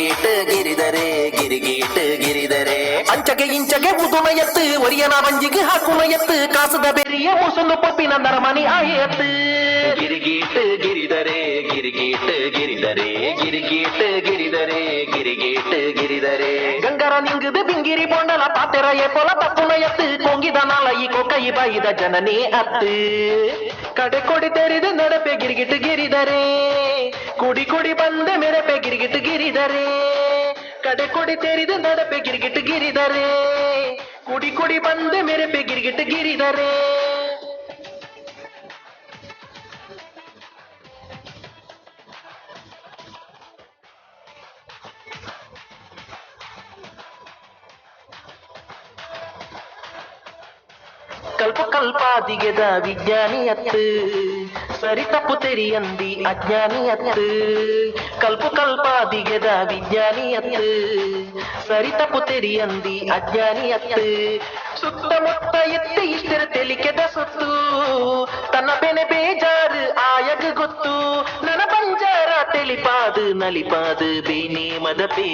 ಗಿರಿಗೀಟ್ ಗಿರಿದರೆ ಗಿರಿಗೀಟ್ ಗಿರಿದರೆ ಅಂಚಗೆ ಇಂಚಗೆ ಉದುನ ಎತ್ತು ಒರಿಯನ ಬಂಜಿಗೆ ಹಾಕುನ ಎತ್ತು ಕಾಸದ ಬೆರಿಯ ಮುಸುಂದು ಪೊಪ್ಪಿನ ನರಮನಿ ಆಯತ್ತು ಗಿರಿಗೀಟ್ ಗಿರಿದರೆ ಗಿರಿಗೀಟ್ ಗಿರಿದರೆ ಗಿರಿಗೀಟ್ ಗಿರಿದರೆ ಗಿರಿಗೀಟ್ ಗಿರಿದರೆ ಗಂಗರ ನಿಂಗದು ಬಿಂಗಿರಿ ಬೋಂಡಲ ಪಾತೆರ ಪೊಲ ತಪ್ಪುನ ಎತ್ತು ಕೊಂಗಿದ ನಾಲಯಿ ಕೊಕ್ಕೈ ಬಾಯಿದ ಜನನೇ ಅತ್ತು ಕಡೆ ಕೊಡಿ ತೆರೆದು ನಡಪೆ ಗಿರಿಗಿಟ್ಟು ಗಿರಿದರೆ ಕುಡಿ ಕುಡಿ ಬಂದೆ ಮೆರಪೆ ಗಿರಿಗಿಟ್ಟು ಗಿರಿದರೆ ಕಡೆ ಕೊಡಿ ತೆರೆದು ನಡಪೆ ಗಿರಿಗಿಟ್ಟು ಗಿರಿದರೆ ಕುಡಿ ಕುಡಿ ಬಂದೆ ಮೆರಪೆ ಗಿರಿಗಿಟ್ಟು ಗಿರಿದರೆ. ಕಲ್ಪ ಕಲ್ಪಾದಿಗೆದ ವಿಜ್ಞಾನಿ ಅತ್ತು ಸರಿ ತಪ್ಪು ತೆರಿಯಂದಿ ಅಜ್ಞಾನಿ ಅತ್ತು ಕಲ್ಪ ಕಲ್ಪಾದಿಗೆದ ವಿಜ್ಞಾನಿ ಅತ್ತು ಸರಿ ತಪ್ಪು ತೆರಿಯಂದಿ ಅಜ್ಞಾನಿ ಅತ್ತು ಸುತ್ತಮುತ್ತ ಎತ್ತಿ ಇಷ್ಟರ ತೆಲಿಕೆದ ಸುತ್ತು ತನ್ನ ಬೆನೆ ಬೇಜಾರು ಆಯಗ ಗೊತ್ತು ನನ್ನ ಬಂಜಾರ ತೆಲಿಪಾದು ನಲಿಪಾದು ಬೇನೆ ಮದಪೇ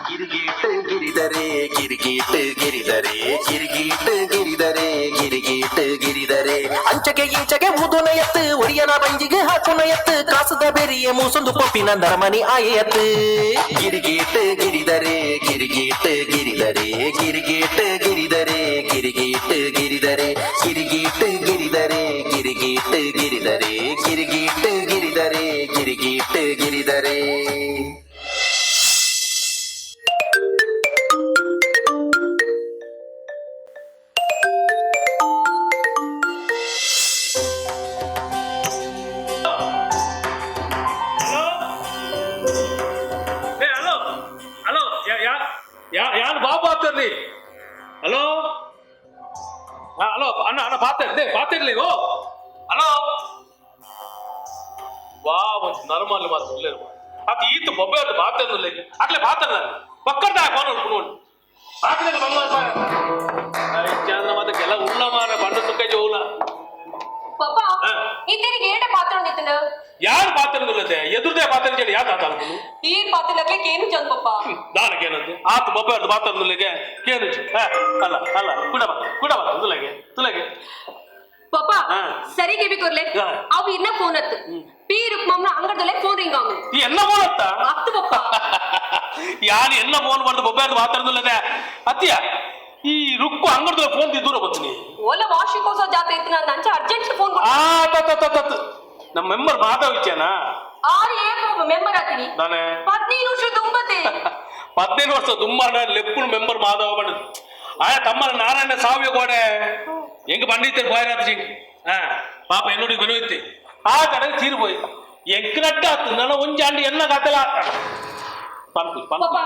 ಗಿರಿಗೀಟ್ ಗಿರಿದರೆ ಗಿರಿಗೀಟ್ ಗಿರಿದರೆ ಗಿರಿಗೀಟ್ ಗಿರಿದರೆ ಗಿರಿಗೀಟ್ ಗಿರಿದರೆ ಅಂಚಗೆ ಇಂಚಗೆ ಊದುನ ಎತ್ತು ಒರಿಯನ ಬಂಜಿಗೆ ಹಾಕುನ ಎತ್ತು ಕಾಸದ ಬೆರಿಯ ಮೂಸೊಂದು ಪೊಪ್ಪಿನ ನರಮನಿ ಆಯತ್ತು ಗಿರಿಗೀಟ್ ಗಿರಿದರೆ ಗಿರಿಗೀಟ್ ಗಿರಿದರೆ ಗಿರಿಗೀಟ್ ಗಿರಿದರೆ ಗಿರಿಗೀಟ್ ಗಿರಿದರೆ ಗಿರಿಗೀಟ್ ಗಿರಿದರೆ ಗಿರಿಗೀಟ್ ಗಿರಿದರೆ ಗಿರಿಗೀಟ್ ಗಿರಿದರೆ ಗಿರಿಗೀಟ್ ಗಿರಿದರೆ. ಏ ಹಲೋ ಹಲೋ, ಯಾರು ಬಾಬು ಆಗ್ತಾರ್ರಿ? ಹಲೋ, ಹಾ ಹಲೋ, ಅಣ್ಣ ಅಣ್ಣ ಪಾತಿರ್ಲಿ ಪಾತಿರ್ಲಿ. ಓ ಹಲೋ, ವಾ ಒಂದು ನರ್ಮಲ್ ಮಾತು ಉಲ್ಲೇರು. ಅದು ಈತ ಬೊಬ್ಬೆ ಅದು ಮಾತಂದಿಲ್ಲ ಆಗ್ಲೇ ಮಾತಲ್ಲ ಪಕ್ಕದ ಫೋನ್ ನೋಡ್ಕೊಂಡು ಹಾಕಿದ್ರೆ ಬಂದ ಮತ್ತೆ ಕೆಲ ಉಳ್ಳ ಮಾರ ಬಣ್ಣ ಸುಕ್ಕ ಜೋಲ. ಪಾಪ. ಹಾ. ಇತರಿಗೆ ಏಟ ಪಾತ್ರ ನಿತ್ತನ? ಯಾರು ಪಾತಿರ್ದಿಲ್ಲದೆ ಎದುರ್ದೇ ಪಾತಿರ್ಜಿ ಯಾರು ತಾತ? ಈ ಪಾತ್ರನಗ್ಲಿಕ್ಕೆ ಏನು ಚಂದ ಪಪ್ಪ. ದಾನಕ್ಕೇನಂತೆ ಆತು ಬೊಬ್ಬೆ ಅದು ಮಾತಾಡ್ಲಿಕ್ಕೆ ಕೇನು? ಅಲ್ಲ ಅಲ್ಲ, ಕುಡ ಬಾ ಕುಡ ಬಾ, ತುಲಗೆ ತುಲಗೆ. ಪಾಪ. ಹಾ. ಸರಿ ಗೆಬಿ ಕೊರ್ಲೆ. ಹಾ. ಅವು ಇನ್ನ ಫೋನ್ ಅತ್ತು ಪಿ ರುಕ್ಮಮ್ನ ಅಂಗಡದಲ್ಲೇ ಫೋನ್ ರಿಂಗ್ ಆగు. ಈ ಎಲ್ಲ ಫೋನ್ ಅತ್ತ? ಅತ್ತು ಪಪ್ಪ. ಯಾರು ಎಲ್ಲ ಫೋನ್ ಮಾಡ್ದು ಬೊಬ್ಬೆ ಅದು ಮಾತಾಡ್ದಿಲ್ಲದೆ ಅತ್ತಿಯ ಈ ರುಕ್ಕು ಅಂಗಡದ ಫೋನ್ ದೂರ ಬರ್ತೀನಿ. ಓಲ ವಾರ್ಷಿಕೋತ್ಸವ ಜಾತ್ರೆ ಇತ್ತು, ನಾನು ಅಂಚ ಅರ್ಜೆಂಟ್ ಫೋನ್. ಆ ತ ತ ತ ತ. ನಮ್ಮ ಮೆಂಬರ್ ಮಾಧವ್ ಇಚ್ಚಾನ? ಆರು ಏಪ ಮೆಂಬರ್ ಆತೀನಿ? ನಾನೇ. 15 ವರ್ಷ ತುಂಬತೆ. 15 ವರ್ಷ ತುಂಬ ಲೆಪ್ಪುನು ಮೆಂಬರ್ ಮಾಧವ ಬಂಡ ಆಯ ತಮ್ಮನ ನಾರಾಯಣ ಸಾವ್ಯ ಗೋಡೆ ಹೆಂಗ ಬಂಡಿತ್ತೇನೆ போயிடாச்சு. ಹಾ ಪಾಪ என்னோட ಬೆನುವಿತ್ತಿ ಆ ಕಡೆ ತೀರು போய் ಎಂಕ್ ನಟ್ಟ ಆತು ನನ್ನ ಒಂಜಾಂಡಿ ಎನ್ನ ಕಾತಲ ಪನ್ಪು ಪನ್ಪು. ಪಾಪ,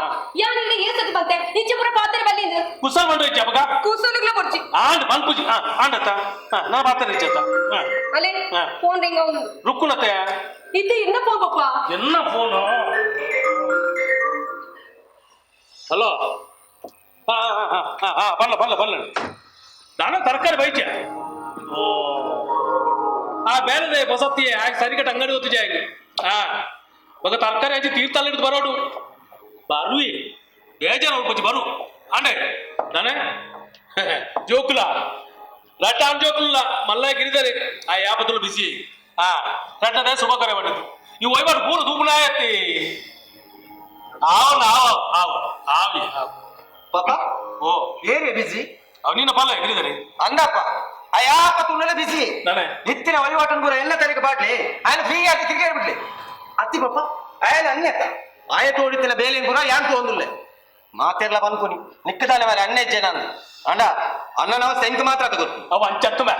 ಯಾನಿಲ್ಲ ಏಸತ್ ಬಂತೆ ನಿಚ್ಚಪುರ ಪಾತ್ರ ಬಲ್ಲಿಂದ. ಕುಸಲ್ ಬಂಡ ಇಚ್ಚ ಬಗ. ಕೂಸಲುಗ್ಲ ಕೊಡ್ಚಿ. ಆಂಡ್ ಪನ್ಪುಜಿ ಹಾ ಆಂಡತ್ತ ಹಾ ನಾ ಪಾತ್ರ ಇಚ್ಚತ್ತ ಹಾ. ಅಲೆ. ಹಾ. ಫೋನ್ ರಿಂಗ್ ಆಗುದು. ರುಕ್ಕುನತ್ತೆ. ಇದು ಇನ್ನ ಫೋನ್ ಪಪ್ಪ. ಎನ್ನ ಫೋನು? ಹಲೋ, ಹಾ ಹಾ ಹಾ ಹಾ ಹಾ, ಬರಲ ಬರಲ ಬರಲ. ನಾನು ತರಕಾರಿ ಬೈಚೆ. ಓ ಆ ಬೇರೆ ಬಸತ್ತಿ ಆಗ ಸರಿಕಟ್ ಅಂಗಡಿ ಗೊತ್ತಿಜೆ ಆಗಿ ಹಾ ಮಗ ತರಕಾರಿ ಹಚ್ಚಿ ತೀರ್ಥಲ್ಲಿ ಹಿಡಿದು ಬರೋಡು ಬರುವಿ ಬೇಜಾರು ಅವ್ರು ಬರು ಅಂಡೆ ನಾನೇ ಜೋಕುಲ ರಟ್ಟ ಜೋಕುಲ ಮಲ್ಲ ಗಿರಿದರೆ ಆ ಯಾಪತ್ತಲು ಬಿಸಿ ಹಾ ರಟ್ಟದೆ ಶುಭಕರ ಮಾಡಿದ್ದು ಈ ವಹಿವಾಟು ಪೂರ ದೂಪನಾಯತ್ತಿ ಆವ್ ಆವ್ ಆವ್ ಆವಿ ಆವ್. ಪಾಪ. ಓ. ಏರಿಯ ಬಿಸಿ. ಅವ್ ನಿನ್ನ ಪಲ್ಲ ಗಿರಿದರೆ. ಅಂದಪ್ಪ ಆ ಯಾಪ ತುಣ್ಣಲೆ ಬಿಸಿ. ನಾನೇ. ನಿತ್ತಿನ ವಹಿವಾಟನ್ ಪೂರ ಎಲ್ಲ ತಲೆಗೆ ಬಾಟ್ಲಿ ಆಯನ ಫ್ರೀ ಆಗಿ ಕ್ರಿಕೆಟ್ ಬಿಡ್ಲಿ ಅತ್ತಿ ಪಾಪ ಆಯನ ಅನ್ಯತ ಆಯ ತೋಡಿತ್ತಿನ ಬೇಲಿನ ಪೂರ ಯಾನ್ ತೋಂದುಲ್ಲೆ ಮಾತೆರ್ಲ ಪನ್ಕುನಿ ನಿಕ್ಕದಾನೆ ಮಾರೆ ಅಣ್ಣೆಜ್ಜೆ ನಾನು ಅಂಡ ಅಣ್ಣನವ ಸೆಂಕ್ ಮಾತ್ರ ಅದು ಗೊತ್ತು. ಅವ ಅಂಚತ್ತು ಮ್ಯಾ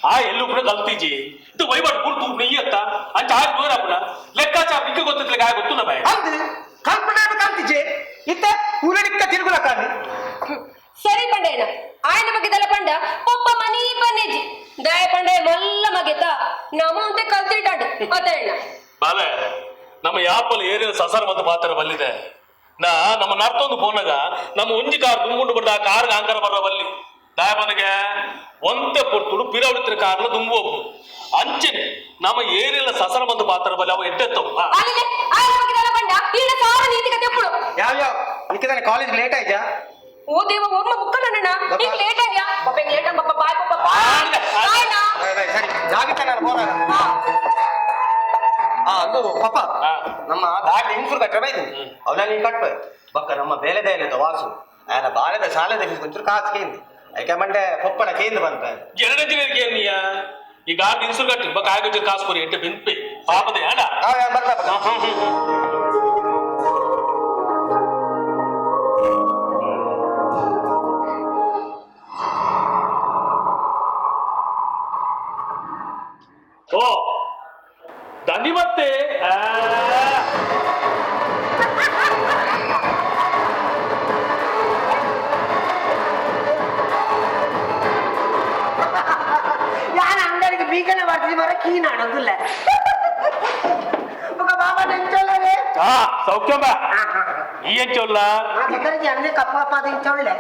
ಆ ಎಲ್ಲೂ ಕೂಡ ಕಲ್ತಿಜಿ ಇದು ವಹಿವಾಟು ಪೂರ ತೂಪು ನೆಯ್ಯತ್ತ ಅಂಚ ಆಗಿ ದೂರಪ್ಪನ ಲೆಕ್ಕಾಚಾರ ನಿಕ್ಕ ಗೊತ್ತಿಲ್ಲ ಆಗ ಗೊತ್ತು ಬಾಯ್. ಅಂದು ಕಲ್ಪನೆ ಕಲ್ತಿಜೆ ಇತ್ತ ಊರಡಿಕ್ಕ ತಿರುಗುಲಕ್ಕಾಗಿ. ಸರಿ ಪಂಡೇನ ಆಯನ ಬಗ್ಗೆದಲ್ಲ ಪಂಡ ಪಪ್ಪ ಮನಿ ಪನ್ನೇಜಿ ದಯ ಪಂಡೆ ಮಲ್ಲ ಮಗೆತ ನಮ ಅಂತೆ ಕಲ್ತಿಟ್ಟಾಡು ಅದೇಣ. ಬಾಲೆ ನಮ್ಮ ಯಾಪಲ್ ಏರಿಯಾ ಸಸಾರ ಮತ್ತು ಪಾತ್ರ ಬಲ್ಲಿದೆ ನಾ ನಮ್ಮ ನರ್ತೊಂದು ಫೋನಾಗ ನಮ್ಮ ಒಂಜಿ ಕಾರ್ ತುಂಬಿಕೊಂಡು ಬಿಡ್ದ ಆ ಕಾರ್ಗೆ ಆಂಕರ ಬರೋ ಬಲ್ಲಿ ದಾಯಪನಗೆ ಒಂತೆ ಪೊರ್ತುಡು ಪಿರವಡಿತ್ರ ಕಾರ್ಲ ದುಂಬು ಅಂಚನೆ ನಮ್ಮ ಏರಿಯಲ್ಲ ಸಸನ ಬಂದು ಪಾತ್ರ ಬಲ್ಲ ಅವ ಎಡ್ಡೆತ್ತವು. ಅಲ್ಲೇ ಆಯನ ಬಗ್ಗೆ ದಾಲ ಪಂಡ ಈಡ ಸಾರ ನೀತಿ ಕತೆ ಎಪ್ಪುಡು. ಯಾವ ಯಾವ ನಿಕ್ಕದಾನೆ ಕಾಲೇಜ್ ಲೇಟ್ ಆಯ್ತಾ? ಓ ದೇವ ಓರ್ಮ ಮುಕ್ಕಲಣ್ಣ ನಿಂಗೆ ಲೇಟ್ ಆಗ್ಯಾ ಪಾಪ, ಹಿಂಗ್ ಲೇಟ್ ಪಾಪ. ಬಾಯ್ ಪಾಪ, ಬಾಯ್ ಬಾಯ್ ನಾ. ಸರಿ, ಜಾಗ್ರತೆ, ನಾನು ಹೋದಾಗ. ಆ ಅಂದು ಪಾಪ. ನಮ್ಮ ದಾರಿ ಇನ್ಸೂರ್ ಕಟ್ಟಡ ಇದು ಅವನ ನೀನು ಕಟ್ಟ ಬಕ್ಕ ನಮ್ಮ ಬೇಲೆದ ಇಲ್ಲ ವಾಸು ಆಯನ ಬಾಲೆದ ಶಾಲೆದ ಫೀಸ್ ಒಂಚೂರು ಕಾಸು ಕೇಂದು ಐಕೆ ಮಂಡೆ ಪೊಪ್ಪಣ ಕೇಂದು ಬಂತ. ಎರಡನೇ ನೀಯ ಈ ಗಾಡಿ ಇನ್ಸೂರ್ ಕಟ್ಟಿ ಬಕ್ಕ ಆಗ ಕಾಸು ಕೊರಿ ಎಡ್ಡೆ ಬೆನ್ಪೆ ಪಾಪದ ಏಡ. ಬರ್ತಾ. ಓ ದನಿ ಮತ್ತೆ ಆ. ಯಾನ ಅಂಗಡಿಗೆ ಬೀಗನೆ ಮಾಡ್ತಿದ್ದಿ ಮರ ಕೀನ ಅನ್ನೋದಿಲ್ಲ ఒక బాబా నెంచోళ్ళే. ಆ, ಸೌಖ್ಯಂಬ ಈ ಎಂಚೊಲ್ಲ? ಆ ಚಕ್ಕರಿಗೆ ಅನ್ನೇ ಕಪ್ಪ ಕಪ್ಪ ತಿಂಚೋಳ್ಳೆ.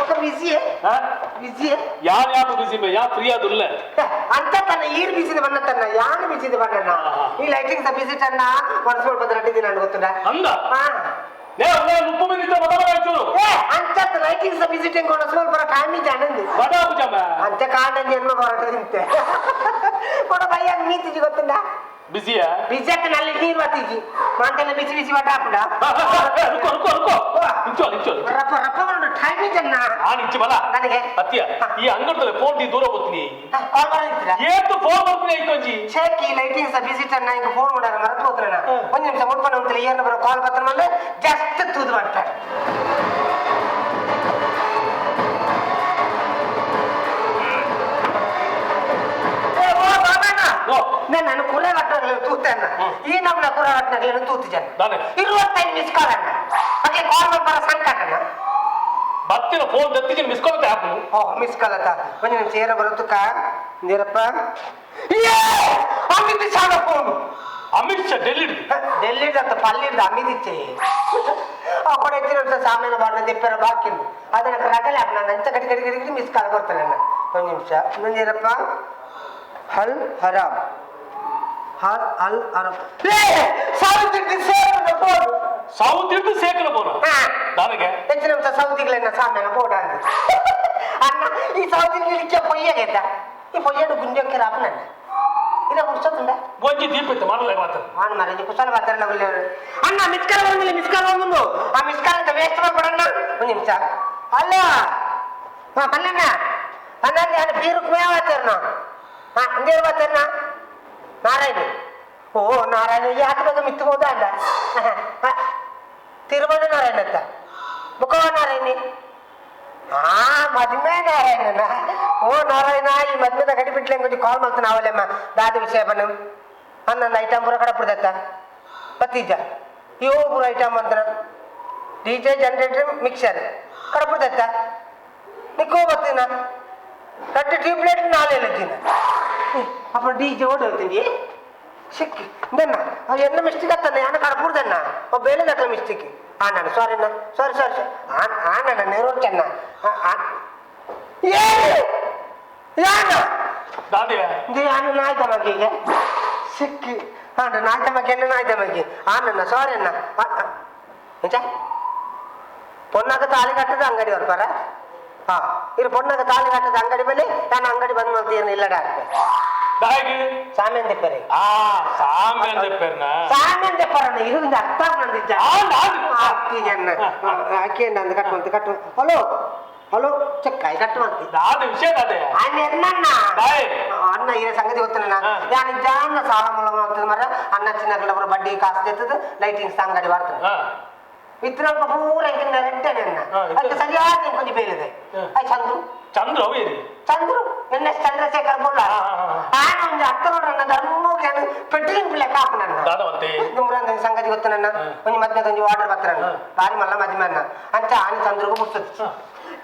ఒక ಬಿಸಿಯೇ ಬಿಸಿಯೇ. ಯಾರು ಯಾರು ಬಿಸಿ ಯಾ ಫ್ರೀ ಆದುಲ್ಲ. ಅಂತ ತನ್ನ ಈರ್ ಬಿಸಿದ ಬಣ್ಣ ತನ್ನ ಯಾನು ಬಿಸಿದ ಬಣ್ಣ ಈ ಲೈಟಿಂಗ್ ಸ ಬಿಸಿಟ್ ಅನ್ನ ಒಂದ್ ಸ್ವಲ್ಪ ರಡ್ಡಿ ನಾನು ಗೊತ್ತುಂಡ. ಅಂದ. ಹಾ. ನೇ ಉಪ್ಪು ಮಂದಿ ಬಡ ಬಡ ಚೂರು. ಏ ಅಂಚತ್ ಲೈಟಿಂಗ್ ಸ ಬಿಸಿಟ್ ಒಂದ್ ಸ್ವಲ್ಪ ಟೈಮ್ ಇದ್ದ ಅಣ್ಣಂದು. ಬಡ ಪುಜಮ್ಮ. ಅಂತೆ ಕಾಂಡಂಜಿ ಎನ್ಮ ಹೊರಟ ತಿಂತೆ ಕೊಡ ಭಯ ಮೀತಿಜಿ ಗೊತ್ತುಂಡ. ಬಿಸಿಯಾ? ಬಿಸಿ ಅತ್ತ ನಲ್ಲಿ ನೀರು ಬತ್ತೀಜಿ ಮಾಂತೆಲ್ಲ ಬಿಸಿ ಬಿಸಿ ಬಟ್ಟ ಹಾಪುಂಡ. ರುಕೋ ರುಕೋ ರುಕೋ, ನಿಂಚೋ ನಿಂಚೋ. ರಪ್ಪ ರಪ್ಪ ಬರೋಣ ಟೈಮ್ ಇದ್ದಣ್ಣ. ಆ ನಿಂಚು ಬಲ. ನನಗೆ. ಅತ್ತಿಯ ಈ ಅಂಗಡಿದಲ್ಲಿ ಫೋನ್ ದಿ ದೂರ ಹೋಗ್ತೀನಿ. ಕಾಲ್ ಮಾಡಿದ್ರ? ಏತು ಫೋನ್ ಬರ್ತೀನಿ ಐಕೊಂಜಿ. ಛೇಕ್ ಈ ಲೈಟಿಂಗ್ ಸ ಬಿಸಿಟ್ ಅನ್ನ ಹಿಂಗ ಫೋನ್ ಮಾಡಾರ ಮರತ್ ಹೋತ್ರಣ. ಒಂದ್ ನಿಮಿಷ ಮುಟ್ಕೊಂಡು ಹೋಗ್ತಿಲ್ಲ ಏನ ಬರೋ ಕಾಲ್ ಬರ್ತಾನ ಮೇಲೆ ಜಸ್ಟ್ ತೂದು ಮಾಡ್ತಾರೆ. ಓ. ನಾನು ಕುರೆ ಕಟ್ಟನಾಗ್ಲಿ ತೂತಣ್ಣ. ಈ ನಮ್ನ ಕುರೆ ಕಟ್ಟನಾಗ್ಲಿ ತೂತು ಜನ. ದಾನೆ? 25 ಮಿಸ್ ಕಾಲ್ ಅಣ್ಣ ಹಾಗೆ ಕಾಲ್ ಬರ ಸಂಕಟಣ್ಣ. ಬತ್ತಿನ ಫೋನ್ ದತ್ತಿಗೆ ಮಿಸ್ ಕಾಲ್ ಹಾಕು. ಓ ಮಿಸ್ ಕಾಲ್ ಅತ್ತ ಒಂದ್ ನಿಮಿಷ ಏನ ಬರುತ್ತಕ್ಕ ನೀರಪ್ಪ ಏ ಅಮಿತ್ ಶಾಲ ಫೋನ್. ಅಮಿತ್ ಶಾ ಡೆಲ್ಲಿ. ಡೆಲ್ಲಿ ಅಂತ ಪಲ್ಲಿಡ್ದು ಅಮಿದಿಚ್ಚೆ ಆ ಕೊಡ ಎತ್ತಿನ ಸಾಮಾನ್ಯ ಬಾರ್ದ ದೆಪ್ಪರ ಬಾಕಿಂದು ಅದನ್ನ ರಗಲೆ ಹಾಕ್ ನಾನು ಅಂಚ ಗಡಿ ಗಡಿ ಗಡಿ ಗಡಿ ಮಿಸ್ ಕಾಲ್ ಕೊಡ್ತಾನೆ ಅಣ್ಣ. ಒಂದ್ ನಿಮಿಷ ನಂಜೇರಪ್ಪ ಹಲ್ ಹರಾಮ್ ಹಲ್ ಅಲ್ ಹರಾಮ್ ಏ ಸಾವಿರ ಸೇರಿದ ಫೋನ್. ಸೌತ್ ಹಿಡಿದು ಸೇಕಲ ಫೋನ್. ಹಾ. ನನಗೆ ಹೆಚ್ಚಿನ ಅಂಶ ಸೌದಿಗಳನ್ನ ಸಾಮಾನ್ಯ ಬೋರ್ಡ್ ಅಂದ ಅಣ್ಣ ಈ ಸೌದಿ ನಿಲಿಕ್ಕೆ ಪೊಯ್ಯಾಗೈತ ಈ ಪೊಯ್ಯಡು ಗುಂಜಕ್ಕೆ ರಾಪ ನನ್ನ ಇಲ್ಲ ಹುಡ್ಸೋತುಂಡ. ಒಂಜಿ ದೀಪ ಇತ್ತು ಮಾಡಲ್ಲ ಮಾತ್ರ. ಆನ್ ಮಾರಾಜ ಕುಶಲ ಮಾತಾಡಲ್ಲ ಅಣ್ಣ ಮಿಸ್ ಕಾಲ್ ಬಂದಿಲ್ಲ ಮಿಸ್ ಕಾಲ್ ಬಂದು ಆ ಮಿಸ್ ಕಾಲ್ ಅಂತ ವೇಸ್ಟ್ ಮಾಡ್ಕೊಡಣ್ಣ. ಒಂದ್ ನಿಮಿಷ ಅಲ್ಲ ಹಾ ಅಲ್ಲಣ್ಣ ಅಣ್ಣ ನಾನು ಬೀರುಕ್ ಮೇವ ಮಾತಾಡ್ನ ಹಾ ಅಂದೇರು ಮಾತಾಡ್ನ ನಾರಾಯಣಿ ಓ ನಾರಾಯಣ ಯಾಕೆ ಬೇಗ ಮಿತ್ತು ಹೋದ ಅಂದ ತಿರುಮಣ ನಾರಾಯಣ ಅಂತ ಮುಖವ ನಾರಾಯಣಿ ಆ ಮದ್ಮೆ ನಾರಾಯಣನ ಓ ನಾರಾಯಣ ಈ ಮದ್ಮೆದ ಗಡಿ ಬಿಟ್ಲೆ కొంచెం ಕಾಲ್ ಮಾಡ್ತಾನೆ ಅವಲೆಮ್ಮ ದಾದ ವಿಷಯ ಬನ್ನು ಹನ್ನೊಂದು ಐಟಮ್ ಪೂರ ಕಡಪುಡ್ದತ್ತ ಬತ್ತೀಜ ಇವು ಪೂರ ಐಟಮ್ ಅಂತರ D J generator mixer ಕಡಪುಡ್ದತ್ತ ನಿಕ್ಕೋ ಬತ್ತೀನ ಕಟ್ಟು ಟ್ಯೂಬ್ಲೈಟ್ ನಾಳೆ ದಿನ ಅప్పుడు ಡಿ ಜೆ ಓಡಿ ಹೋಗ್ತೀನಿ ಸಿಕ್ಕಿ ದನ್ನ ಎನ್ನ ಮಿಸ್ಟೇಕ್ ಅತ್ತಣ್ಣ ಯಾನ ಕಡಪುಡ್ದಣ್ಣ ಓ ಬೇಲೆ ದಕ್ಕಲ ಮಿಸ್ಟೇಕ್ ಆ ನಾನು ಸಾರಿ ಅಣ್ಣ ಸಾರಿ ಸಾರಿ ಸಾರಿ ಆ ನನ್ನ ನೆರವರ್ಚಣ್ಣ ಏ ಯಾನ ದಾದೆ. ಇದು ಯಾನು ನಾಯ್ದ ಮಗಿಗೆ ಸಿಕ್ಕಿ ಹಾಂ ನಾಯ್ದ ಮಗಿ ಅಣ್ಣ ನಾಯ್ದ ಮಗಿ ಆ ನನ್ನ ಸಾರಿ ಅಣ್ಣ ನಿಜ ಪೊನ್ನಾಗ ತಾಳಿ ಕಟ್ಟದ ಅಂಗಡಿ ಬರ್ಪಾರ ಹಾ ಇರು ಪೊನ್ನಾಗ ತಾಳಿ ಕಟ್ಟದ ಅಂಗಡಿ ಮೇಲೆ ನಾನು ಅಂಗಡಿ ಬಂದ್ ಮಾಡ್ತೀನಿ ಇಲ್ಲಡ ದಾಗಿ. ಸಾಮ್ಯನ್ ದೆಪ್ಪರೆ. ಆ ಸಾಮೆ ಅಂದೆಪ್ಪೆರ್ನ. ಸಾಮ್ಯನ್ ದೆಪ್ಪರಣ್ಣ ಇರುವಿಂದ ಅರ್ಥ ನಂದಿದ್ದ. ಆ ನಾನು ಆಕಿಗೆ ಆಕೆ ನಂದು ಕಟ್ಟು ಅಂತ ಕಟ್ಟು ಹಲೋ ಹಲೋ ಚೆಕ್ಕಾಯಿ ಕಟ್ಟು ಅಂತ. ದಾದೆ ವಿಷಯ ದಾದೆ. ಅಣ್ಣ ಎನ್ನಣ್ಣ. ಬಾಯ್. ಅಣ್ಣ ಇರೋ ಸಂಗತಿ ಗೊತ್ತಣ್ಣ. ಹಾ. ಯಾನು ಜಾನ ಸಾಲ ಮೂಲ ಮಾಡ್ತದ ಮರ ಅಣ್ಣ ಚಿನ್ನಗಳ ಬಡ್ಡಿ ಕಾಸು ತೆತ್ತದ ಲೈಟಿಂಗ್ಸ್ ಅಂಗಡಿ ಬರ್ತದೆ. ಹಾ. ಇತ್ರಲ್ಪ ಪೂರ ಇದನ್ನ ರೆಡ್ಡನೆ ಅಣ್ಣ. ಹಾ, ಇತ್ತು. ಅದಕ್ಕೆ ಸರಿಯಾದ ಕೊಂಚ ಬೇಲಿದೆ. ಹಾ. ಆ ಚಂದ್ರು. ಚಂದ್ರ ಅವೇರಿ. ಚಂದ್ರು ಎನ್ ಎಸ್ ಚಂದ್ರಶೇಖರ್ ಬೋಲ್ಲ. ಹಾ, ಹಾ, ಹಾ. ಆನ ಒಂದು ಅತ್ತ ನೋಡ್ರಣ್ಣ ಧರ್ಮಕ್ಕೆ ಪೆಟ್ಟಿಗೆ ಲೆಕ್ಕ ಹಾಕುನಣ್ಣ. ದಾದವಂತೆ. ನುಮ್ರಂದ ಸಂಗತಿ ಗೊತ್ತನಣ್ಣ. ಹಾ. ಒಂಜಿ ಮದ್ಮೆದ ಒಂಜಿ ಆರ್ಡರ್ ಬತ್ತರಣ್ಣ. ಹಾ. ಬಾರಿ ಮಲ್ಲ ಮದ್ಮೆ ಅಣ್ಣ ಅಂಚ ಆನೆ ಚಂದ್ರಗೂ ಮುಟ್ಸುತ್ತೆ. ಹಾ.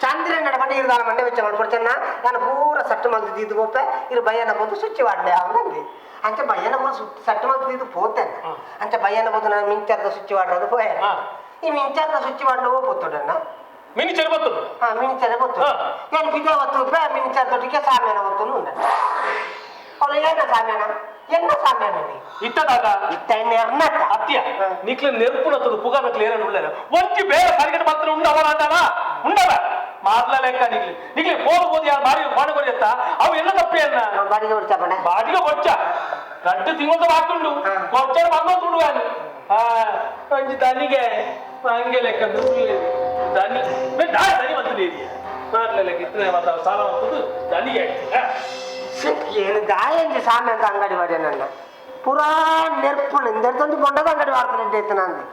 ಚಂದ್ರನ ಬಂಡೆ ಇರ್ದಾಳ ಮಂಡೆ ವೆಚ್ಚ ಮಲ್ಪಡ್ಚನ್ನ ನಾನು ಪೂರ ಸಟ್ಟು ಮಲ್ದಿದ್ದು ಗೋಪೆ ಇರು ಬಯ್ಯನ ಬೋದು ಸ್ವಿಚ್ ವಾಡ್ಲೆ ಅವನಂದಿ ಅಂಚ ಬಯ್ಯನ ಪೂರ ಸಟ್ಟು ಮಲ್ದಿದ್ದು ಪೋತೇನೆ. ಹಾ. ಅಂಚ ಬಯ್ಯನ ಬೋದು ನಾನು ಮಿಂಚಾರ್ದ ಸ್ವಿಚ್ ವಾಡ್ರೋದು ಪೋಯ. ಹಾ. ಈ ಮಿಂಚಾರ್ದ ಸ್ವಿಚ್ ವಾಡ್ಲು ಪೋತೋಡಣ್ಣ. Miniature ಬತ್ತು. ಹಾ, ಮಿನಿಚರ್ ಗೊತ್ತು. ಏನು ಪಿಜಾ ಒತ್ತು ಮಿನಿಚರ್ ತೊಟ್ಟಿಗೆ ಸಾಮ್ಯಾನ ಒತ್ತು ಉಂಡ. ಅವಳು ಏನ ಸಾಮ್ಯಾನ, ಎನ್ನ ಸಾಮ್ಯಾನ ನೀ? ಇತ್ತದಾಗ. ಇತ್ತ ಎರ್ನತ್ತ. ಅತ್ಯ ನಿಕ್ಲ ನೆರ್ಪುನತ್ತದು ಪುಗಾದ ಕ್ಲಿಯರ್ ಉಳ್ಳೇನ ಒಂಜಿ ಬೇರೆ ಸಾರಿಗೆ ಮಾತ್ರ ಉಂಡವಳ ಅಂಡವ ಉಂಡವ ಮಾರ್ಲ ಲೆಕ್ಕ. ನಿಗ್ಲಿ ನಿಗ್ಲಿ ಹೋಗ್ಬೋದು. ಯಾರು ಬಾರಿ ಬಾಣ ಎತ್ತ ಅವು ಎಲ್ಲ ತಪ್ಪಿ ಅನ್ನ. ಬಾಡಿಗೆ ಹೊಡ್ಚಪ್ಪಣ. ಬಾಡಿಗೆ ಬೊಚ್ಚ ರಡ್ಡು ತಿಂಗಳು ಬಾಕುಂಡು. ಕೊಚ್ಚ ಬಂದೋಂದುಂಡು. ಆ ಒಂಜಿ ದನಿಗೆ ಹಂಗೆ ಲೆಕ್ಕ ದನಿ ದನಿ ಬಂತು ಮಾರ್ಲ ಲೆಕ್ಕ ಇತ್ತನೆ ಮಾತ್ರ ಸಾಲ ಬಂತದ್ದು ದನಿಗೆ. ಏನು ದಾಯಂಜಿ ಸಾಮ್ಯ ಅಂತ ಅಂಗಡಿ ವಾಡಿ ನನ್ನ ಪುರಾ ನೆರ್ಪುಣ ಇಂದೆಡ್ತೊಂದು ಬೊಂಡದ ಅಂಗಡಿ ವಾಡ್ತಾನೆ ಇತ್ತು ನಂದು.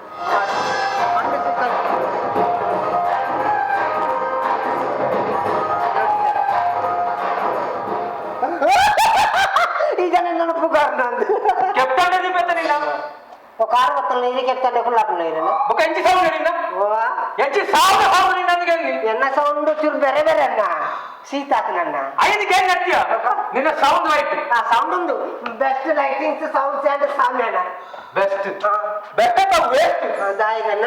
ಈ ಜನ ನನ್ನ ಪುಗಾರ್ ನಂದು. ಕೆಪ್ತಾಂಡೆ ದೀಪೆತ್ತ ನಿನ್ನ. ಓ ಕಾರು ಬತ್ತಲ್ಲ ನೀರು ಕೆಪ್ತಾಂಡೆ ಕುಳ್ಳಾಪುಂಡ ನೀರನ್ನ. ಬೊಕ ಎಂಚಿ ಸೌಂಡ್ ನಿನ್ನ? ಓ. ಎಂಚಿ ಸಾವು ಸಾವು ನಿನ್ನ ನನಗೆ. ಎನ್ನ ಸೌಂಡ್ ಚೂರು ಬೇರೆ ಬೇರೆ ಅಣ್ಣ, ಶೀತ ಆತು ನನ್ನ. ಐದಕ್ಕೆ ಏನ್ ನಡ್ತೀಯ ನಿನ್ನ ಸೌಂಡ್ ವೈಟ್. ಆ ಸೌಂಡ್ ಒಂದು best lightings sounds and ಸಾಮ್ಯಾನ. Best ಬೆಕ್ಕ ವೇಸ್ಟ್. ದಾಯಿಗನ್ನ.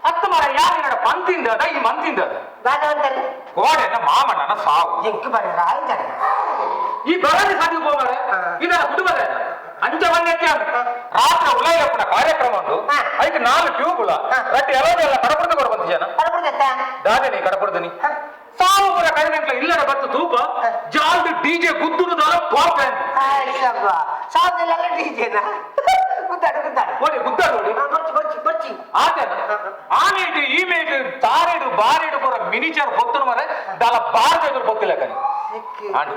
ಅತ್ತ ಮರ ಯಾರು ನಿನ್ನ ಪಂತಿಂದ ಅದ ಈ ಮಂತಿಂದ ಅದ? ದಾದವಂತಾರೆ. ಕೋಡೆನ ಮಾಮಣ್ಣನ ಸಾವು. ಎಂಕ್ ಬರ ರಾಯ್. ಈ ಬರದೆ ಸಾಧಿ ಹೋಗರೆ. ಇದರ ಕುಟುಂಬದ ಅಂಚ ಬಂದಕ್ಕೆ ರಾತ್ರಿ ಉಲಯಪ್ಪನ ಕಾರ್ಯಕ್ರಮ ಉಂಟು. ಐಕ್ ನಾಲ್ಕು ಟ್ಯೂಬ್ಲ ರಟ್ಟಿ ಎಲ್ಲ ಎಲ್ಲ ಕಡಪುರದ ಕೊಡ ಬಂತು ಜನ. ಕಡಪುರದತ್ತ. ದಾದನೆ ಕಡಪುರದನಿ ಸಾವು ಪೂರ ಕಡಿಮೆ ಇಲ್ಲದ ಬತ್ತು ತೂಪ ಜಾಲ್ದು ಡಿಜೆ ಗುದ್ದುನು ದಾಲ ಪಾಪ್. ಸಾವುದಿಲ್ಲ ಡಿಜೆನಾ? ಗುದ್ದಾಡು ಗುದ್ದಾಡು. ನೋಡಿ ಗುದ್ದಾಡು ನೋಡಿ. ಬರ್ಚಿ ಬರ್ಚಿ ಬರ್ಚಿ. ಆತನ ಆ ಮೇಟು ಈ ಮೇಟು ತಾರೇಡು ಬಾರೇಡು ಪೂರ ಮಿನಿಚರ್ ಬೊತ್ತನು ಮರೆ ದಾಲ ಬಾರ್ದ ಎದುರು ಬೊತ್ತಿಲ್ಲ ಕಣಿ. And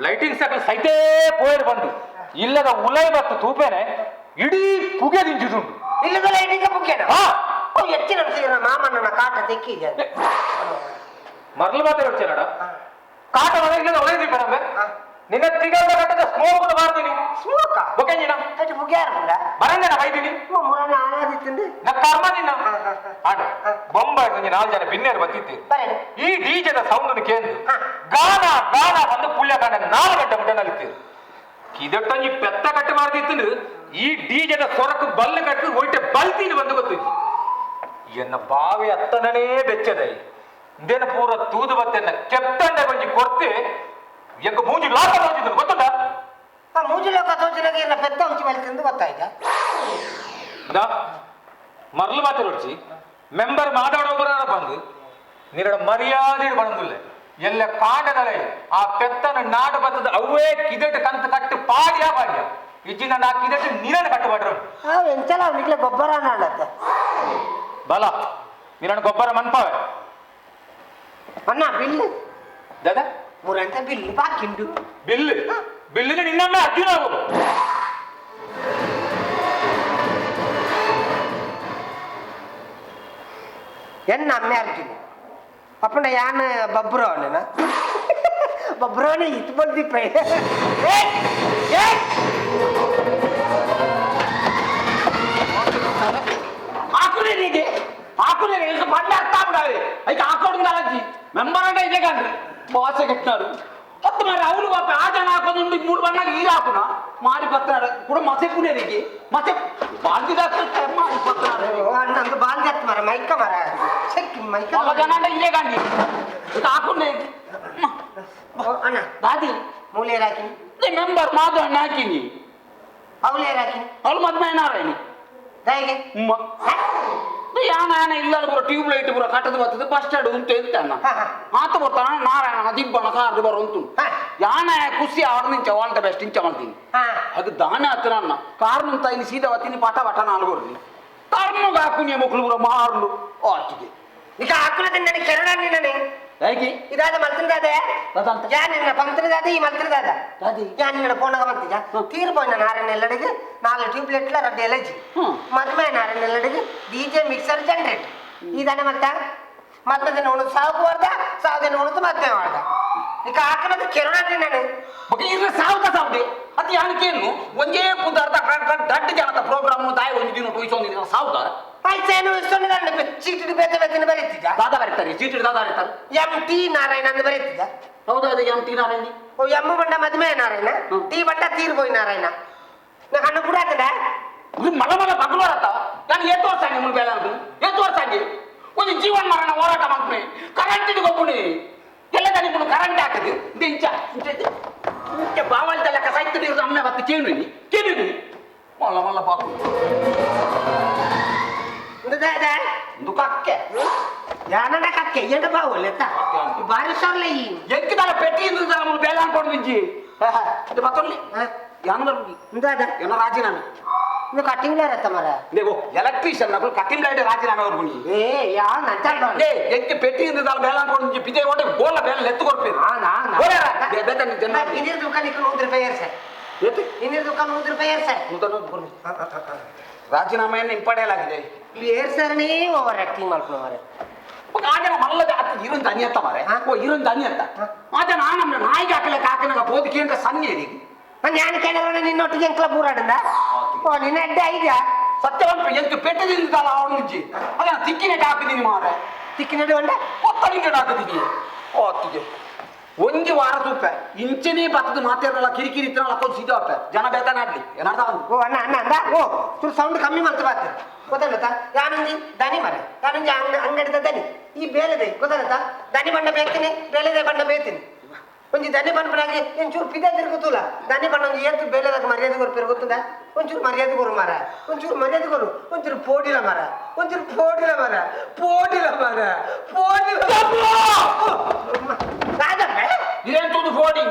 lighting ಸಕಲ್ ಸೈತೇ ಪೋಯರ್ ಬಂದು ಇಲ್ಲದ ಉಲೈ ಬತ್ತು ತೂಪೇನೆ ಇಡೀ ಪುಗೆ ದಿಂಜುದುಂಟು. ಇಲ್ಲದ ಲೈಟಿಂಗ್ ಪುಗ್ಗೆನ? ಹಾ. ಓ ಹೆಚ್ಚಿನ ಸೀರ ಮಾಮಣ್ಣನ ಕಾಟ ತೆಕ್ಕಿದೆ. ಮರಳು ಮಾತ್ರ ಹೇಳ್ತೀಯ ಕಾಟ ಮನೆ ಇಲ್ಲದ ಉಲೈ ದೀಪ ನಮ್ಮೆ ನಿನ್ನ ತಿಗಲ್ದ ಕಟ್ಟದ ಸ್ಮೋಕ್ ಬಾರ್ದಿನಿ. ಸ್ಮೋಕ? ಓಕೆ ನೀನ. ಅటు ಪುಗ್ಯಾರ ಪುಂಡ. ಬರಂಗನ ಬೈದಿನಿ. ಮುರನ ಆನಾದಿತ್ತಂದು. ನ ಕರ್ಮ ನಿನ್ನ. ಆಂಡ ಬೊಂಬೈ ಒಂಜಿ ನಾಲ್ ಜನ ಬಿನ್ನೇರು ಬತ್ತಿತ್ತು. ಬರೇನು. ಈ ಡಿಜೆದ ಸೌಂಡ್ ಕೇಂದ್ರ ಗಾನ ಗಾನ ಬಂದು ಪುಳ್ಯ ಕಾಂಡ 4 ಗಂಟೆ ಮುಟ್ಟ ನಲಿತ್ತೀರು. ಕಿದಟ್ಟೊಂಜಿ ಪೆತ್ತ ಕಟ್ಟು ಮಾರ್ದಿತ್ತು. ಈ ಡಿಜೆದ ಸೊರಕು ಬಲ್ಲು ಕಟ್ಟು ಒಯ್ಟೆ ಬಲ್ತೀನಿ ಬಂದು ಗೊತ್ತಿದ್ದಿ ಎನ್ನ ಬಾವಿ ಅತ್ತನೇ ಬೆಚ್ಚದೈ. ಇಂದೇನ ಪೂರ ತೂದು ಬತ್ತೆನ್ನ ಕೆತ್ತಂಡೆ ಒಂಜಿ ಕೊರ್ತೆ ಎಂಕ ಮೂಜಿ ಲಾಕ ತೋಚಿದ್ರು ಗೊತ್ತುಂಟಾ? ಆ ಮೂಜಿ ಲೋಕ ತೋಚಿನಾಗ ಎಲ್ಲ ಪೆತ್ತ ಉಂಚಿ ಮಲ್ತಿಂದು ಗೊತ್ತಾಯ್ತಾ? ದಾ ಮರಳು ಮಾತಾಡೋಡ್ಚಿ ಮೆಂಬರ್ ಮಾತಾಡೋಬರ ಬಂದು ನಿರಡ ಮರ್ಯಾದೆ ಬಂದುಲ್ಲೆ ಎಲ್ಲ ಕಾಂಡದಲೆ ಆ ಪೆತ್ತನ ನಾಡು ಬತ್ತದ ಅವೇ ಕಿದಟ್ ಕಂತ ಕಟ್ಟು ಪಾಡ್ಯಾ ಪಾಡ್ಯ ಇಜ್ಜಿನ ನಾ ಕಿದಟ್ ನೀರನ್ನ ಕಟ್ಟು ಪಾಡ್ರು. ಆ ಎಂಚಲ ಅವನಿಗೆ ಗೊಬ್ಬರ ನಾಡತ್ತೆ. ಬಲ ನಿರಣ ಗೊಬ್ಬರ ಮನ್ಪಾವೆ. ಅಣ್ಣ ಬಿಲ್. ದಾದಾ. ಮುರಂತ ಬಿಲ್ ಬಾಕಿಂಡು. ಬಿಲ್ ಬಿಲ್ಲಿನ ನಿನ್ನಮ್ಮೆ ಅರ್ಜುನ ಆಗೋದು. ಎನ್ನ ಅಮ್ಮೆ ಅರ್ಜುನ ಅಪ್ಪನ ಯಾನ ಬಬ್ರೋನ ಬಬ್ರೋನ ಇತ್ತು ಬಂದಿಪ್ಪ. ಆಕುಲೇನಿಗೆ ಆಕುಲೇನೆ ఇంకా పండ్లు అర్థా ಬಿಡಾವೆ అయితే ఆకోడు నాలజ్జి మెంబర్ అంటే ఇదే కండి బాస కట్టినారు కొత్త మరి అవును బాప ఆ జన ఆకొందు మూడు బండ్లకు ఈ రాకున్నా మారిపోతున్నాడు కూడా మసెప్పునేది మసె బాల్ది దాకా మారిపోతున్నాడు. అన్నంత బాల్ చేస్తా మర మైక్క మర చెక్కి మైక్క. వాళ్ళ జన అంటే ఇదే కండి ఇక ఆకుండా అన్న. దాది. మూలే రాకి. మెంబర్ మాధవ నాకిని. అవులే రాకి. వాళ్ళు మధ్యమైనారాయణ. దాయిగే. ಯಾನ ಇಲ್ಲ ಪೂರ ಟ್ಯೂಬ್ ಲೈಟ್ ಪೂರ ಕಟ್ಟದ ಬರ್ತದೆ ಬಸ್ ಸ್ಟ್ಯಾಂಡ್ ಉಂಟು ಎಂತ ಅಣ್ಣ ಆತ ಬರ್ತಾನ ನಾರಾಯಣ ದಿಬ್ಬಣ ಕಾರ್ ಬರೋ ಉಂಟು. ಯಾನ ಖುಷಿ ಆವಡ ನಿಂಚ వాళ్ళ ಬೆಸ್ಟ್ ಇಂಚ ಮಾಡ್ತೀನಿ. ಅದು ದಾನ ಹತ್ರ ಅಣ್ಣ ಕಾರ್ నుంತ ಇನ್ನು ಸೀದಾ ವತ್ತೀನಿ ಪಟ ಪಟ ನಾಲ್ಗೊರ್ನಿ ಕರ್ನು ಕಾಕುನಿ ಮೊಕ್ಕಳು ಪೂರ ಮಾರ್ಲು ಆಟಿಗೆ. నీకు ఆకుల తిన్నాను కెరడా నిన్ననే. ಹೇಗೆ? ಇದಾದ ಮಲ್ತಿನ ಅದಂತ. ಯಾ ನಿನ್ನ పంక్తులు దాదా ఈ మల్తిన దాదా. దాది. యా నిన్న పోనగ మంతిజా తీరిపోయిన నారాయణ నెల్లడికి నాలుగు ట్యూబ్ లైట్ల రెండు ఎల్ఐజి మధుమే నారాయణ నెల్లడికి DJ mixer generator ಇದಾನೆ ಮತ್ತ ಮತ್ತದನ್ನ ಉಣು ಸಾವು ವಾರ್ದ ಸಾವುದನ್ನ ಉಣುತು ಮತ್ತೆ ವಾರ್ದ నీకు ఆకులది కెరడా నిన్ననే. ಬೊಕ ಇರ್ನ ಸಾವುದ ಸಾವುದೆ ಅದು ಯಾನಕೇನು ಒಂದೇ ಪುದಾರ್ಥ ದಡ್ಡ ಜನದ ಪ್ರೋಗ್ರಾಮ್ ದಾಯಿ ಒಂದು ದಿನ ಟೊಯ್ಸೊಂದಿನ ಸಾವುದ. ಪೈಸೆನು ಇಷ್ಟೊಂದು ಚೀಟಿ ಬೇತೆ ಬೇತೆ ಬರೀತಿದ್ದ. ದಾದಾ ಬರೀತಾರೆ ಚೀಟಿ ದಾದಾ ಬರೀತಾರೆ. ಎಂ ಟಿ ನಾರಾಯಣ ಅಂತ ಬರೀತಿದ್ದ. ಹೌದಾ? ಅದು ಎಂ ಟಿ ನಾರಾಯಣ. ಓ ಎಮ್ ಬಂಡ ಮದುವೆ ನಾರಾಯಣ ಟಿ ಬಂಡ ತೀರ್ಬೋಯ್ ನಾರಾಯಣ నాకు అన్న కూడా అతడా. ಇದು ಮಲ ಮಲ ಪಗಲು ಬರತ್ತ ನಾನು ಏತು ವರ್ಷ ಆಗಿ ಮುಳುಗು ಅಂತ ಏತು ವರ್ಷ ಆಗಿ ಒಂದು ಜೀವನ ಮರಣ ಹೋರಾಟ ಮಾಡ್ತೀನಿ. ಕರೆಂಟ್ ಗೊಬ್ಬುಣಿ ಎಲ್ಲ ತನಿಪುಡು ಕರೆಂಟ್ ಹಾಕದು ಇಂಚ ಇಂಚ ಇಂಚ ಬಾವಲ್ದ ಲೆಕ್ಕ ಸೈತ್ ನೀರು ಅಮ್ಮೆ ಬತ್ತು ಕೇಳು ಕೇಳು ಮಲ್ಲ ಮಲ್ಲ ಬಾಕು ಇಂದು ಕಕ್ಕೆ ಯಾನಡ ಕಕ್ಕೆ ಎಂಡ ಬಾವಲೆತ್ತ ಬಾರಿ ಸರ್ಲ ಈ ಎಂಕಿದಲ್ಲ ಪೆಟ್ಟಿ ಇಂದು ಮುಳು ಬೇಲೆ ಅನ್ಕೊಂಡು ಮಿಂಚಿ ಇದು ಬತ್ತೊಲ್ಲಿ ಯಾನು ಬರ್ಬಿ ಇಂದಾದ ಏನೋ ರಾಜೀನಾಮೆ ಇದು ಕಟ್ಟಿಂಗ್ ಲೇರತ್ತ ಮರ ನೇಗೋ ಎಲೆಕ್ಟ್ರಿಷಿಯನ್ ನಕಲು ಕಟ್ಟಿಂಗ್ ಲೈಟ್ ರಾಜೀನಾಮೆ ಅವ್ರು ಬುಣಿ ಏ ಯಾವ ನಂಚಾಡ ಲೇ ಎಂಕೆ ಪೆಟ್ಟಿ ಇಂದು ಬೇಲೆ ಅನ್ಕೊಂಡು ಮಿಂಚಿ ಬಿಜೆ ಓಟೆ ಗೋಲ ಬೇಲೆ ಲೆತ್ತು ಕೊರ್ಪೇರು ಇನ್ನಿರ್ ದುಕಾನ್ ಇಕ್ಕ 100 ರೂಪಾಯಿ ಏರ್ ಸರ್. ಇನ್ನಿರ್ ದುಕಾನ್ 100 ರೂಪಾಯಿ ಏರ್ ಸರ್. ರಾಜೀನಾಮೆಯನ್ನು ಹಿಂಪಡೆಯಲಾಗಿದೆ. ಏರ್ ಸರ್ನೇ ಓವರ್ ಆಕ್ಟಿಂಗ್ ಮಾಡ್ಕೊಂಡು ಮಾರೆ. ಆಜನ ಮಲ್ಲದ ಅತ್ತ ಇರುನ್ ದನಿ ಅತ್ತ ಮಾರೆ. ಓ ಇರುನ್ ದನಿ ಅತ್ತ ಆಜನ ಆ ನಮ್ಮ ನಾಯಿಗೆ ಹಾಕಲಿಕ್ಕೆ ಹಾಕಿನಾಗ ಬೋದಿಕೆ ಅಂತ ಸನ್ನಿ ಇದೀಗ. ನಾನು ಕೇಳಿದ್ರೆ ನಿನ್ನೊಟ್ಟಿಗೆ ಎಂಕ್ಲ ಬೂರಾಡಿಂದ ಓ ನಿನ್ನ ಅಡ್ಡ ಐದ. ಸತ್ಯವಂತ ಎಂತ ಪೆಟ್ಟದಿಂದ ಅವನು ಉಜ್ಜಿ ಅದ ತಿಕ್ಕಿನೆಟ್ ಹಾಕಿದೀನಿ ಮಾರೆ. ತಿಕ್ಕಿನಡಿ ಒಂಡೆ ಒತ್ತಲಿಂಗಡ ಹಾಕಿದೀನಿ. ಓ ಅತ್ತಿಗೆ ಒಂಜಿ ವಾರ ತೂಪೆ ಇಂಚನೇ ಬತ್ತದ ಮಾತೇರಲ್ಲ ಕಿರಿಕಿರಿ ಇತ್ತನಲ್ಲ ಹಾಕೊಂಡು ಸೀದಾ ಅಪ್ಪೆ ಜನ ಬೇತಾನೆ ಆಡ್ಲಿ ಏನಾರ್ದ ಅವನು. ಓ ಅಣ್ಣ ಅಣ್ಣ ಅಂದ ಓ ಚೂರು ಸೌಂಡ್ ಕಮ್ಮಿ ಮಾಡ್ತು ಬಾತು ಗೊತ್ತಾಗತ್ತಾ? ಯಾನೊಂಜಿ ದನಿ ಮರ ಯಾನೊಂಜಿ ಅಂಗಡಿದ ದನಿ ಈ ಬೇಲೆದೆ ಗೊತ್ತಾಗತ್ತಾ? ದನಿ ಬಣ್ಣ ಬೇತೀನಿ ಬೇಲೆದೆ ಬಣ್ಣ ಬೇತೀನಿ ಒಂಜಿ ದನಿ ಬಣ್ಣನಾಗಿ ಒಂಚೂರು ಪಿದ ತಿರುಗುತ್ತಲ್ಲ ದನಿ ಬಣ್ಣ ಒಂಜಿ ಏತು ಬೇಲೆದಾಗ ಮರ್ಯಾದೆ ಕೊರು ಗೊತ್ತದ? ಒಂಚೂರು ಮರ್ಯಾದೆ ಕೊರು ಮಾರ, ಒಂಚೂರು ಮರ್ಯಾದೆ ಕೊರು, ಒಂಚೂರು ಪೋಡಿಲ ಮಾರ, ಒಂಚೂರು ಪೋಡಿಲ ಮಾರ, ಪೋಡಿಲ ಮಾರ, ಪೋಡಿಲ ರಾಜಮ್ಮ. ಇದೇಂತದ್ದು ಫೋಡಿ.